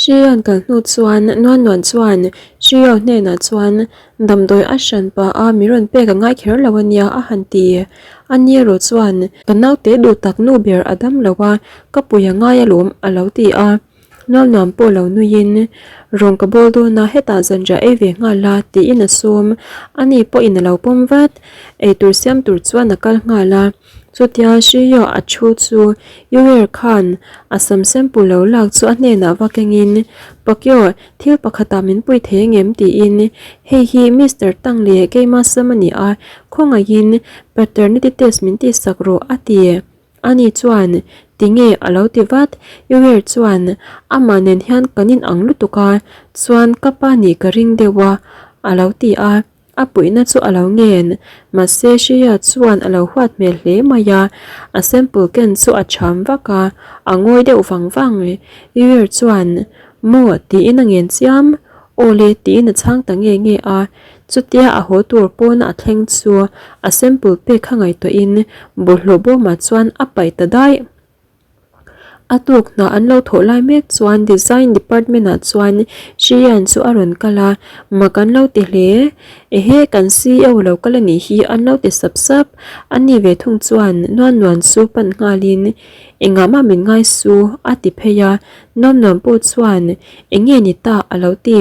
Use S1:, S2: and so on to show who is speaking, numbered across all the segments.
S1: Hrian kal hnu chuan Nuan Nuan chuan Hriau hnenah chuan damdawi a hran pah a mi rawn pek a ngai kher lo a nia a han ti. A ni erawh chuan ka naute duh tak nu ber a dam lo a, ka pui a ngai alawm a lo ti a. Nuam nuam pawh lo nuiin rawn ka bawl dawn a, hetah zanriah ei ve nghal a tiin a sawm. A ni pawhin a lo pawm vat. Eitur siam tur chuan a kal nghal a. Chutia Shriyo a thu chu Yuer khan a sam sample lo lak chu a hnenah va kengin, Pakyo, thil pakhatah min pui thei angem? tiin, Hei hi Mister Tang leh keima sam a ni a, khawngaihin paternity test min tihsak rawh a ti. Ani chuan, Tinge? a lo ti vat. Yuer chuan, Amah nen hian kan inang lutuk a, chuan ka pa nih ka ring deuh a, a lo ti a. A puihna chu a lo ngen, mahse Shreya chuan a lo huat hmel hle mai a, a sample ken chu a cham vak a, a ngawi deuh vang vang. Yuer chuan, Maw? tiin a ngen chiam. Aw le tiin a chhang ta nge nge a, chutia a haw tur pawna a thleng chu a sample pek kha ngaihtuahin bawlhhlawh bawmah chuan a paih ta daih. A tuk hna an lo thawh lai mek chuan design department ah chuan Shiyan chu a rawn kal a, mak an lo ti hle. Ehe kan CEO lo kal a nih hi an lo ti sap sap. A ni ve thung chuan nuan nuan chu pan nghalin engah mah min ngai su a ti phei a, nuam nuam pawh chuan enge ni ta a lo ti.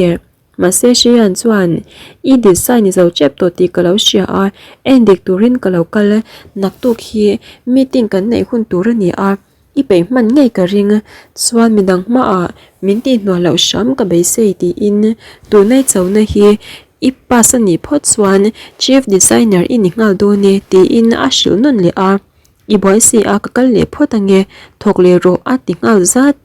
S1: Mahse Shiyan chuan, I design i zo tep tawh tih ka lo hria a, en dik turin ka lo kal, naktuk hi meeting kan neih hun tur a ni a, i peih hman ngei ka ring, chuan midang hmaah min tihhnual loh hram ka beisei tiin tunai chona hi i pass a nih phawt chuan Chief Designer i ni nghal dawn e tiin a hrilh nawn leh a. I buai si a, ka kal leh phawt ange, thawk leh rawh a ti nghal zat.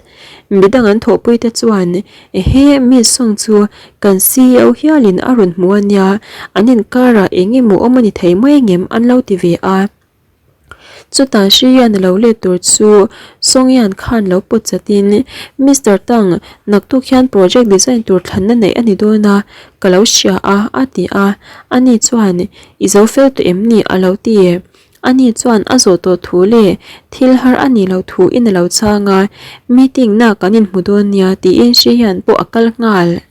S1: Midang an thawhpui te chuan, Ehe, Miss Song chu kan CEO hialin a rawn hmu a nia, an inkarah eng emaw awm a ni thei mai angem an lo ti ve a. Chutah Hrian a lo let tur chu Song Yan khan lo pawt chatin, Mister Tang, naktuk hian project design tur thlanna neih a ni dawn a, ka lo hria a, a ti a. Ani chuan, I zo fel tawh em ni? a lo ti. Ani chuan a zawh tawh thu leh thil har a nih loh thu in a lo chhang a, meeting na kan inhmu dawn nia tiin Shiyan pawh a kal nghal.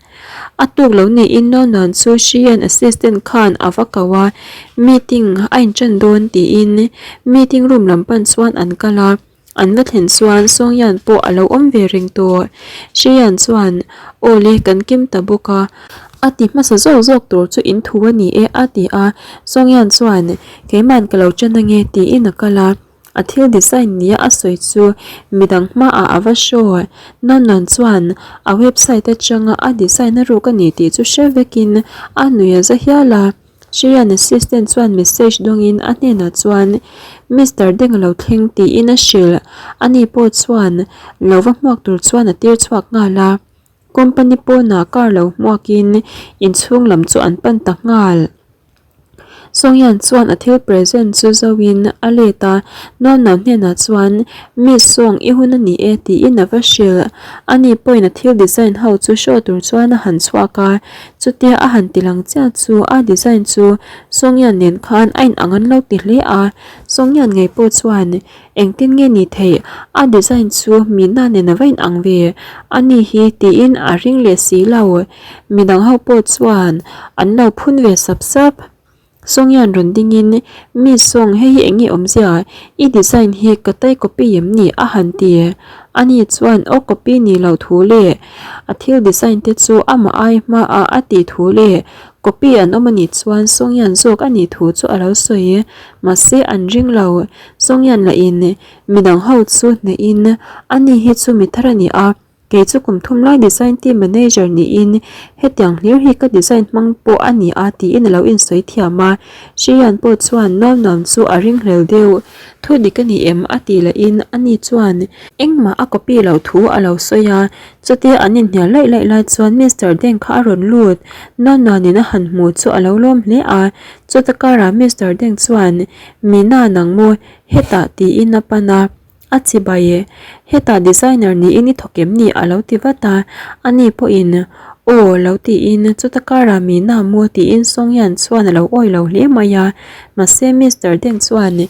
S1: A tuk lo niin Nonan chu Shiyan assistant khan a va ko a, meeting a inṭan dawn tiin meeting room lam pan chuan an kal a. An va thlen chuan Songyan pawh a lo awm ve reng tawh. Shiyan chuan, Aw le, kan kim ta bawk a. A ti hmasa zawk zawk tur chu in thu a ni e, a ti a. Songyan chuan, Keiman ka lo ṭan ange, tiin a kal a. A thil design nia a sawi chu midang hmaah a va show. Nannan chuan a website atanga a design a ruk a ni tih chu hre vekin a nui a za hial a. Shriyan assistant chuan message dawngin a hnenah chuan Mister Deng a lo thleng tiin a hrilh. Ani pawh chuan lo va hmuak tur chuan a tir chhuak nghal a. Company pawnah car lo hmuakin inchhung lam chu an pan ta nghal. Songyan chuan a thil present chu zoin a let a, Nonno hnenah chuan Miss Song i hun a ni e tiin a va hrilh. Ani pawhin a thil design ho chu show tur chuan a han chhuak a. Chutia a han ti lang chiah chu a design chu Songyan nen khan a inang an lo ti hle a, Songyan ngei pawh chuan engtin nge ni theih a design chu Mina nen a va inang ve a ni hi tiin a ring leh si lo. Midang ho pawh chuan an lo phun ve sap sap. Songyan rawn dingin, Miss Song, hei hi eng nge awmzia? I design hi ka tai copy em ni? a han ti. Ani chuan aw copy ni lo thu leh a thil design te chu amah ai hmaah a tih thu leh copy an awm anih chuan Songyan zawk a nih thu chu a lo sawi. Mahse an ring lo. Songyan lahin midang ho chu hnehin, Ani hi chu mi thar a ni a, Kei chu kum thum lai design team manager niin hetiang hlir hi ka design hmang pawh a ni a tiin a lo insawi thiam a. Shiyan pawh chuan nuam nuam chu a ring hlel deuh. Thu dik a ni em? a tih lahin ani chuan engmah a copy loh thu a lo sawi a. Chutia an inhnial laih laih lai chuan Mister Deng kha a rawn lut. Nuam nuamin a han hmu chu a lo lawm hle a. Chuta karah Mister Deng chuan, Mina nang maw? Hetah tiin a pan a. A chi bai e, hetah designer niin i thawk em ni a lo ti vat a, ani pawhin aw lo tiin chuta karah mina maw tiin Songyan chuan a lo awi lo hle mai a, mahse Mister Deng chuan.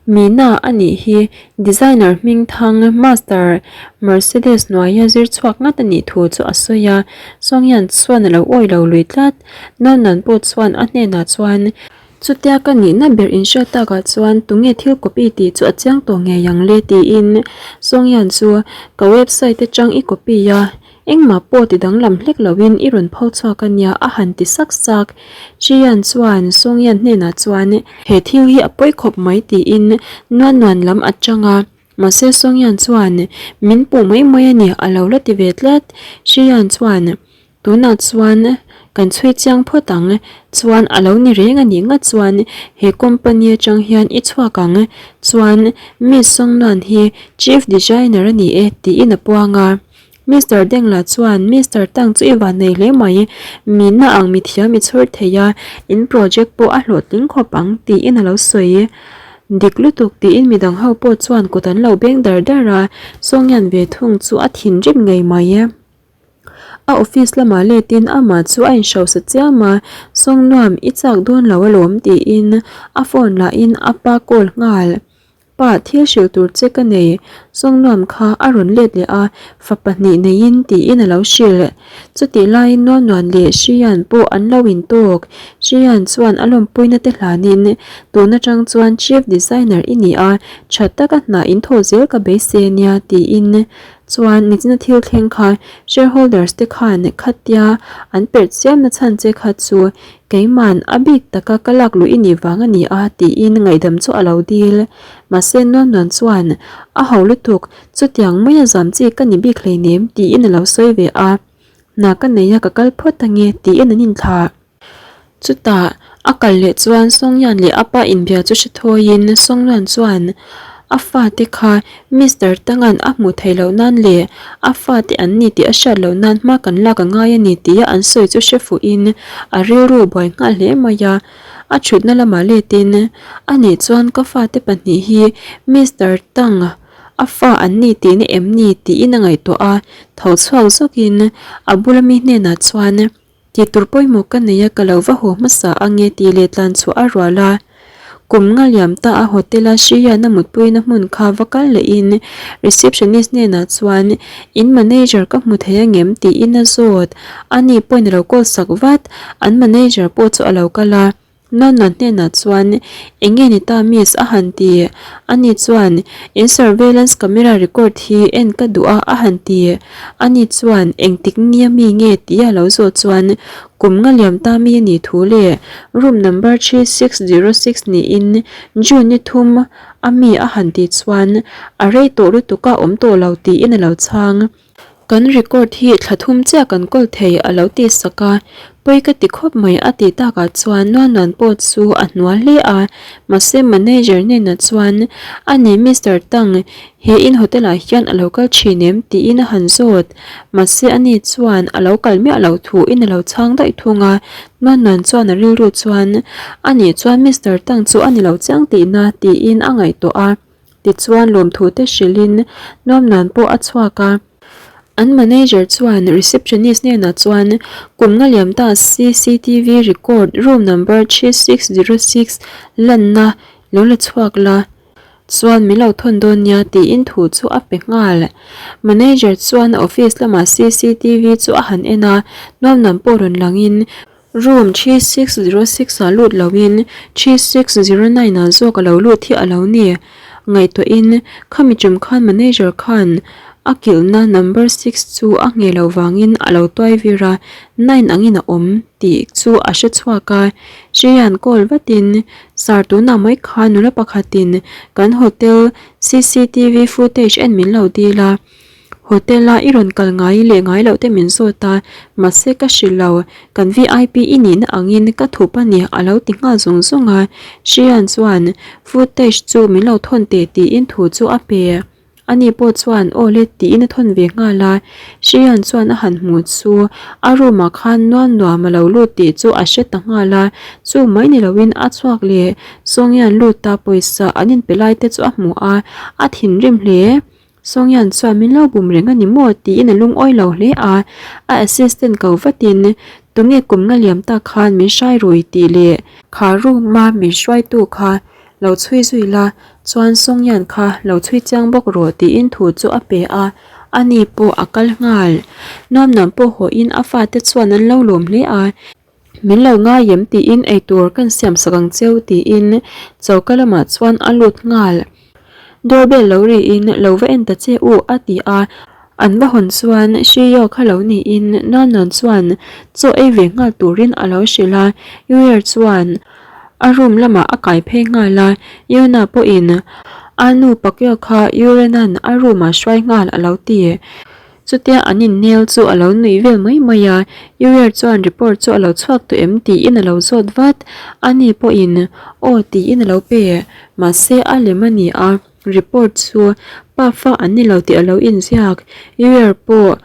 S1: Mina a nih hi designer hmingthang Master Mercedes hnuaia zir chhuak ngat a nih thu chu a sawi a, Songyan chuan a lo awi lo lui tlat. Nonan pawh chuan a hnenah chuan, Chutia ka nihna ber inhriat takah chuan tunge thil copy tih chu a chiang tawh ngei ang le tiin Songyan chu ka website atang i copy a, Engmah pawh ti danglam hlek loin i rawn pho chhuak a nia a han ti sak sak. Chian chuan Songyan hnenah chuan he thil hi a pawi khawp mai tiin nuan nuan lam a chang a, mahse Songyan chuan min puh mai mai a ni a lo la ti ve tlat. Chian chuan tunah chuan kan chhui chiang phawt ang, chuan a lo ni reng a nih ngat chuan he company atang hian i chhuak ang, chuan Miss Songnuan hi Chief Designer a ni e tiin a puang a. Mister Dengla chuan Mister Tang chu i van nei hle mai, mina ang mithiam i chhur thei a, in project pawh a hlawhtling khawp ang tiin a lo sawi. Dik lutuk tiin midang ho pawh chuan kut an lo beng dar dar a, Songyan ve thung chu a thinrim ngei mai. A office lamah letin amah chu a inhrosa chiam a, Songnuam i chak dawn lo alawm tiin a phone lahin a pa call nghal. Pa, thil hrilh tur che ka nei, Sawngnuam kha a rawn let leh a, fa pahnih neiin tiin a lo hrilh. Chutih laiin Nuamnuan leh Hrian pawh an lo intawk. Hrian chuan a lawmpuina te hlanin, Tun atang chuan Chief Designer i ni a, tha taka hna in thaw zel ka beisei a nia tiin. Chuan nichina thil thleng kha shareholders te khan khatia an perh chiamna chhan che kha chu Keiman a bik taka ka lak luh i nih vang a ni a tiin ngaihdam chu a lo dil. Mahse Nuan Nuan chuan, A ho lutuk, chutiang maia zam chi ka ni bik hleinem tiin a lo sawi ve a. Hna ka nei a ka kal phawt ange tiin an inthlah. Chutah a kal leh chuan Songyan leh a pa inbia chu hre thawiin Song Nuan chuan, A fate kha Mister Tangan a hmuh theih loh nan leh a fate an ni tih a hriat loh nan hma kan lak a ngai a ni tia an sawi chu hre fuhin a rilru buai nghal hle mai a. A thutna lamah letin, Anih chuan ka fate pahnih hi Mister Tang a fa an ni tihna em ni tiin a ngaihtuah a, tho chhuak zawkin a bula mi hnenah chuan, Tih tur pawimawh ka nei a ka lo va haw hmasa ange tih leh tlan chhuah a rual a. Kum nga liam ta a hotel a Shiyan a mutpuina hmun kha va kal lehin receptionist hnenah chuan in manager ka hmu thei angem tiin a zawt. Ani pawhin a lo call sak vat, an manager pawh chu a lo kal a. Nana hnenah chuan, Eng nge ni ta miss? a han ti. Ani chuan, In surveillance camera record hi en ka duh a a han ti. Ani chuan, Engtik nia mi nge? tia a lo zawh chuan, Kum nga liam ta mi a nih thu le, room number 3606 niin June ni thum a mi a han tih chuan, A rei tawh lutuk a awm tawh lo tiin a lo chhang. Kan record hi thla thum chiah kan kawl thei a lo ti sak a, pawi ka ti khawp mai a tih takah chuan Nuanuan pawh chu a hnual hle a, mahse manager hnenah chuan a ni Mister Tang he in hotel ah hian a lo kal thin em tiin a han zawt, mahse ani chuan a lo kal miah loh thu in a lo chhang daih thung a, Nuanuan chuan a rilru chuan a nih chuan Mister Tang chu a ni lo chiang tihna tiin a ngaihtuah a. Tichuan lawmthu te hrilhin nuamnan pawh a chhuak a. An manager chuan receptionist hnenah chuan kum nga liam ta cctv record room number 3606 lanna lo la chhuak la chuan min lo thawn dawn nia tiin thu chu a pe nghal. Manager chuan a office lamah cctv chu a han en a, nuamnan pawh rawn langin Room 3606 ah lut loin 3609 ah zawk a lo lut hi a lo ni. Ngaihtuahin, khami tum khan manager khan a kilhna number six chu a ngheh loh vangin a lo tuai vir a, nine angin a awm tih chu a hre chhuak a. Hrian call vatin, Sir tunah mai khan nula pakhatin kan hotel cctv footage en min lo dil a. Hotel a i rawn kal ngai leh ngai loh te min zawt a, mahse ka hrilh lo, kan vip i nihna angin ka thup a ni a lo ti nghal zung zung a, Hrian chuan footage chu min lo thawn teh tiin thu chu a pe. Ani pawh chuan aw le tiin a thawn ve nghal a, Hrian chuan a han hmuh chu a room ah khan nuam nuam a lo lut tih chu a hre ta nghal a, chu mai ni loin a chhuak leh Sawngyan lut a pawisa an inpe lai te chu a hmu a, a thinrim hle. Songyan chuan min lo bum reng a ni maw tiin a lungawi lo hle a, a assistant ko vatin tunge kum nga liam tak khan min hrai rui tih leh kha room a min hruaitu kha lo chhui zui la, Chuan Songyan kha lo chhui chiang bawk rawh tiin thu chu a pe a, ani pawh a kal nghal. Nuam nuam pawh hawhin a fate chuan an lo lawm hle a. Min lo ngai em tiin eitur kan siam sak ang cheu tiin choka lamah chuan a lut nghal. Doorbell lo riin lo va en ta che u a ti a, an va hawn chuan Shio kha lo niin Nanan chuan chaw ei ve nghal turin a lo hrilh a, Yuer chuan a room lamah a kai phei nghal a, Yuna pawhin a nu Pakyo kha Yurena'n a room ah hruai nghal a lo ti. Chutia an innel chu a lo nuih vel mai mai a, Uriel chuan report chu a lo chhuak tawh em tiin a lo zawt vat. Ani pawhin aw tiin a lo pe, mahse a lem a ni a, report chu pa fa an ni lo tih a lo inziak. Uriel pawh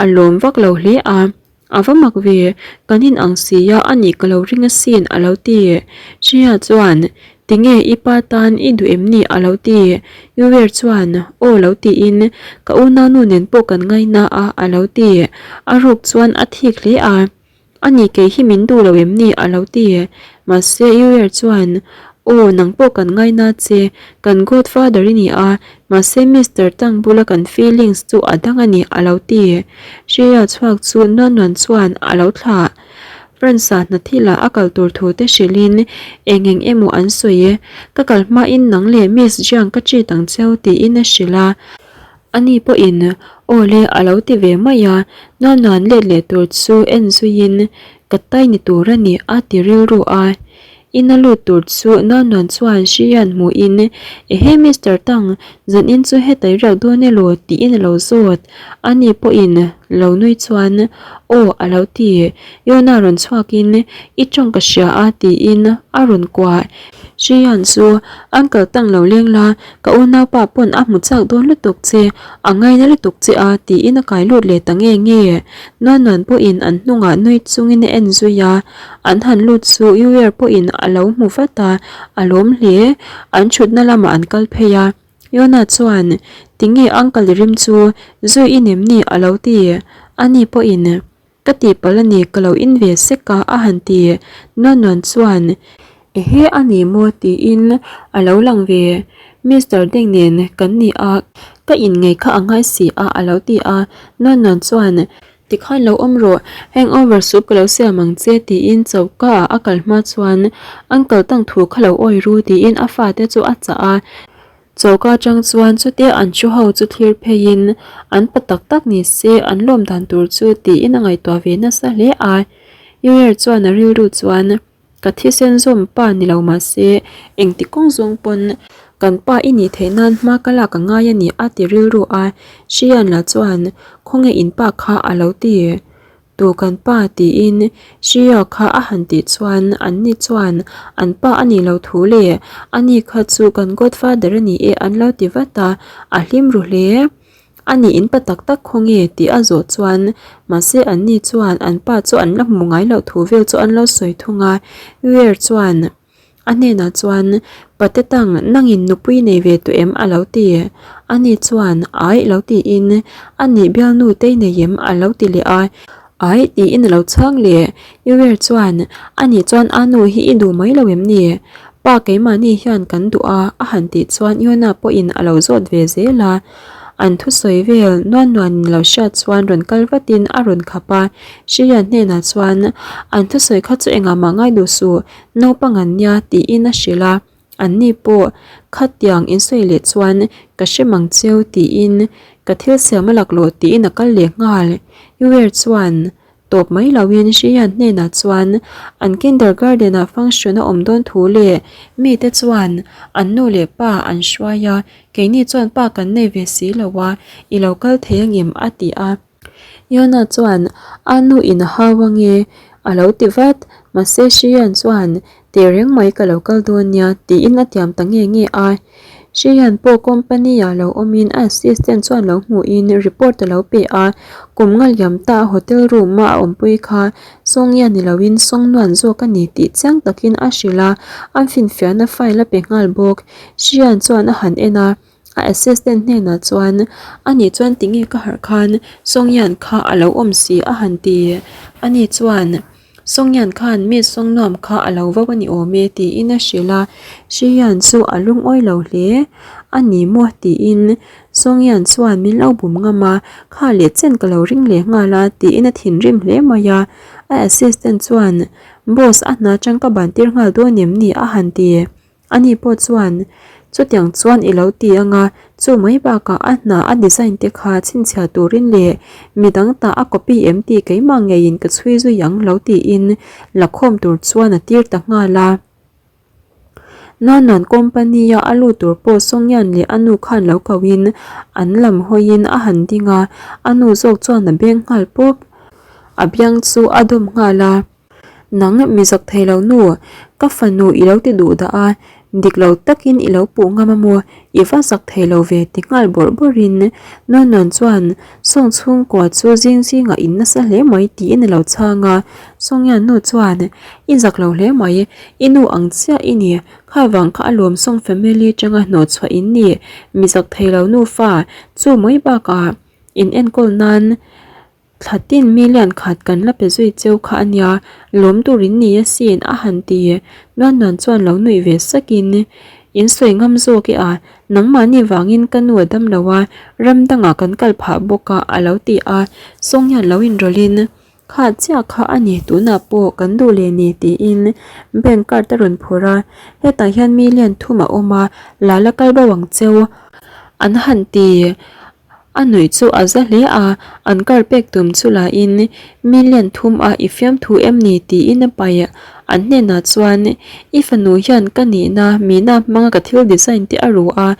S1: a lawm vak lo hle a, A va mak ve, kan in ang sia a nih ka lo ring asin a lo ti. Shreya chuan, Tinge i pa tan i duh em ni a lo ti. Yuer chuan, Aw lo tiin, ka unaunu nen pawh kan ngaina a a lo ti. A ruk chuan a thik hle a, A nih kei hi min duh lo em ni a lo ti. Mahse Yuer chuan, Aw nang pawh kan ngaina che, kan godfather i ni a, Mahse Mister Tang bula kan feelings chu a dang a ni a lo ti. Shreya chhuak chu nuan nuan chuan a lo thlah. France-a hna thilah a kal tur thu te hrilhin eng eng emaw an sawi e. Ka kal hmain nang leh Miss Jiang ka treat ang cheu tiin a hrilh a. Ani pawhin aw le a lo ti ve mai a, nuan nuan let leh tur chu en zuiin ka tai ni tur a ni a ti rilru a. Ina lut tur chu Nanuan chuan Hrian hmuhin, Ehe Mister Tang, zanin chu heta i riak dawn elaw? tiin a lo zawt. Ani pawhin lo nui chuan, Aw a lo ti. Yona rawn chhuakin, I tawng ka hria a tiin a rawn kuah. Hrian chu, Uncle Tang lo leng la, ka unaupa pawn a hmu chak dawn lutuk che, a ngaina lutuk che a tiin a kai lut leh ta nge nge. Nanuan pawhin an hnungah nui chungin a en zui a. An han lut chu Uer pawhin a lo hmu vat a, a lawm hle. An thutna lamah an kal phei a. Yona chuan, Tinge uncle i rim chu zui i nem ni? a lo ti. Ani pawhin, Ka tihpalh a ni, ka lo in ve sek a, a han ti. Nuanuan chuan, Ehe a ni maw? tiin a lo lang ve. Mister Deng nen kan ni a, ka in ngei kha a ngai si a, a lo ti a. Nuanuan chuan, Tikhan lo awm rawh, hangover soup ka lo siam ang che tiin choka ah a kal hma chuan uncle tang thu kha lo awi ru tiin a fate chu a chah a. Choka atang chuan chutia an thu ho chu thlir pheiin an pa tak tak ni se an lawm dan tur chu tiin a ngaihtuah ve nasa hle a. Yuer chuan a rilru chuan. Ka thisen zawm pa ni lo mahse engti kawng zawng pawn kan pa i nih theih nan hma ka lak a ngai a ni a ti rilru a, Hrian lah chuan khawnge in pa kha a lo ti tu kan pa tiin Hria kha a han tih chuan an ni chuan an pa a nih lo thu leh a ni kha chu kan godfather a ni e an lo ti vat a, a hlim ru hle. A nih in pa tak tak khaw nge tih a zawh chuan mahse an ni chuan an pa chu an la hmu ngai loh thu vel chu an lo sawi thung a. Weir chuan a hnenah chuan Pate tang nangin nupui nei ve tawh em a lo ti. A ni chuan Aih lo tiin a nih bialnu tei nei em a lo ti leh a. Aih tiin a lo chhang leh. Uer chuan, Anih chuan a nu hi i duh mai lo em ni? Pa keimahni hian kan duh a, a han tih chuan Yona pawhin a lo zawt ve zel a. An thusawi vel nuan nuanin lo hriat chuan rawn kal vatin a rawn khap a. Shriya hnenah chuan, An thusawi kha chu engah mah ngai duh suh, naupang an nia, tiin a hrilh a. Anni pawh khatiang insawi leh chuan ka hre mang cheu tiin ka thil siam a laklawh tiin a kal leh nghal. Uer chuan tawp mai loin Hrian hnenah chuan an kindergarten ah function a awm dawn thu leh mite chuan an nu leh pa an hruai a, keini chuan pa kan nei ve si lo a, i lo kal thei angem a ti a. Yona chuan a nu in a hau ange a lo ti vat, mahse Hrian chuan teh reng mai ka lo kal dawn nia tiin a tiam ta nge nge a. Hrian pawh company ah lo awmin a assistant chuan lo hmuhin report a lo pe a, kum nga liam ta a hotel room a a awmpui kha Sawngya ni loin Sawngnuan zawk a ni tih chiang takin a hrilh a, a finfiahna file a pe nghal bawk. Hrian chuan a han en a. A assistant hnenah chuan, Ani chuan tinge ka harh khan Songyan kha a lo awm si a han ti. Ani chuan, Songyan khan mi Songnuam kha a lo vo a ni awm e tiin a hrilh a, Shiyan chu a lungawi lo hle a ni maw tiin Songyan chuan min lo bum ngam a, kha leh chen ka lo ring leh nghal a tiin a thinrim hle mai a, a assistant chuan Boss a hna atang ka ban tir nghal dawn em ni a han ti. Ani pawh chuan, Chutiang chuan i lo ti anga, chu mai bakah a hna a design te kha chhinchhiah turin leh midang tah a copy em tih keimah ngeiin ka chhui zui ang lo tiin lakhawm tur chuan a tir ta nghal a. Nanan company-a a lut tur pawh Songyan leh a nu khan lo kohin an lam hawiin a han ding a, a nu zawk chuan a beng nghal pawp. A biang chu a dawm nghal a. Nang mi zak thei lo nu, ka fanu i lo ti duh dah a, dik lo takin i lo puh ngam a maw, i va zak thei lo ve ti nghal bawrh bawrhin Nuanuan chuan Sawng chhungkua chu zing zingah in nasa hle mai tiin a lo chhang a, Sawngyan nu chuan I zak lo hle mai, i nu ang chiah i ni, kha vang kha a lawm Sawng family atanga hnawhchhuah in ni, mi zak thei lo nufa, chu mai bakah in enkawl nan Thla tin million khat kan la pe zui cheu kha a nia, lawm tur in ni asin a han ti. Nuan nuan chuan lo nuih ve sakin, In sawi ngam zawk e a, nangmahni vangin ka nu a dam lo a, ram dangah kan kal phah bawk a a lo ti a. Sawng hian lo inrawlhin, Kha chiah kha a ni tunah pawh kan duh leh ni tiin bank card a rawn phawrh a, hetah hian million thum a awm a, la la kal bo ang cheu an han ti. A nuih chu a za hle a, an kar pek tum chu lahin million thum a i fiamthu em ni tiin a paih. An hnenah chuan i fanu hian ka nihna mina hmanga ka thil design te a ru a,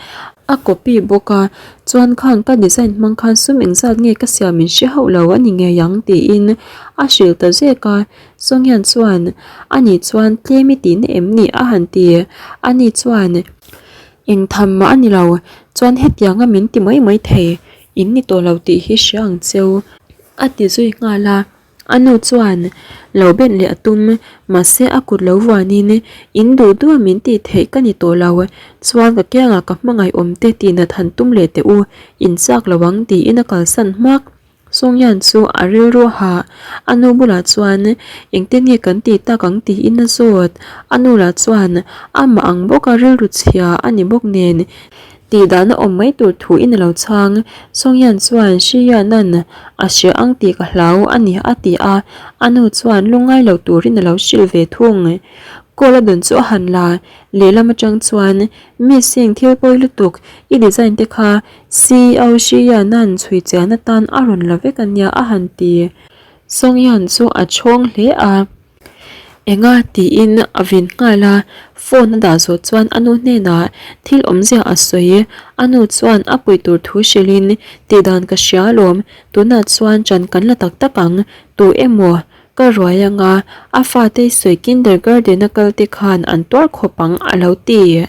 S1: a copy bawk a, chuan khang ka design hmang khan sum engzat nge ka siam min hre hauh lo a ni ngei ang tiin a hrilh ta zek a. Songyan chuan ani chuan tlem i tihna em ni a han ti. Ani chuan. Eng tham mah a ni lo, chuan hetianga min ti mai mai thei in ni tawh lo tih hi hria ang cheu a ti zui nghal a. A nu chuan lo ben leh a tum, mahse a kut lo vuanin in duh duh a min tih theih ka ni tawh lo, chuan ka kiangah ka hmangaih awm te tih nat han tum leh teh u, in chak lo ang tiin a kalsan hmak. Songyan chu a rilru hah. A nu bulah chuan, Engtin nge kan tih tak ang tiin a zawt. A nu lah chuan, Amah ang bawka rilru chhia a ni bawk nen, tih dan a awm mai tur thuin a lo chhang. Songyan chuan, Shiyanan a hria ang tih ka hlau a ni a ti a. A nu chuan lungngai lo turin a lo hrilh ve thung. Call a dawn chu a han la. Lehlam atang chuan, Miss Singh thil pawi lutuk, i design te kha CEO Shiyan-a'n chhui chian atan a rawn la vek a nia a han ti. Songyan chu a chhawng hle a. Enga tiin a vin nghal a, phone a dah zawh chuan a nu hnenah thil awmzia a sawi. A nu chuan a pui tur thu hrilhin, Tihdan ka hria alawm, tunah chuan ṭan kan la tak tak ang, tu emaw ka ruai anga a fate sawi kindergarten a kal te khan an tuar khawp ang a lo ti.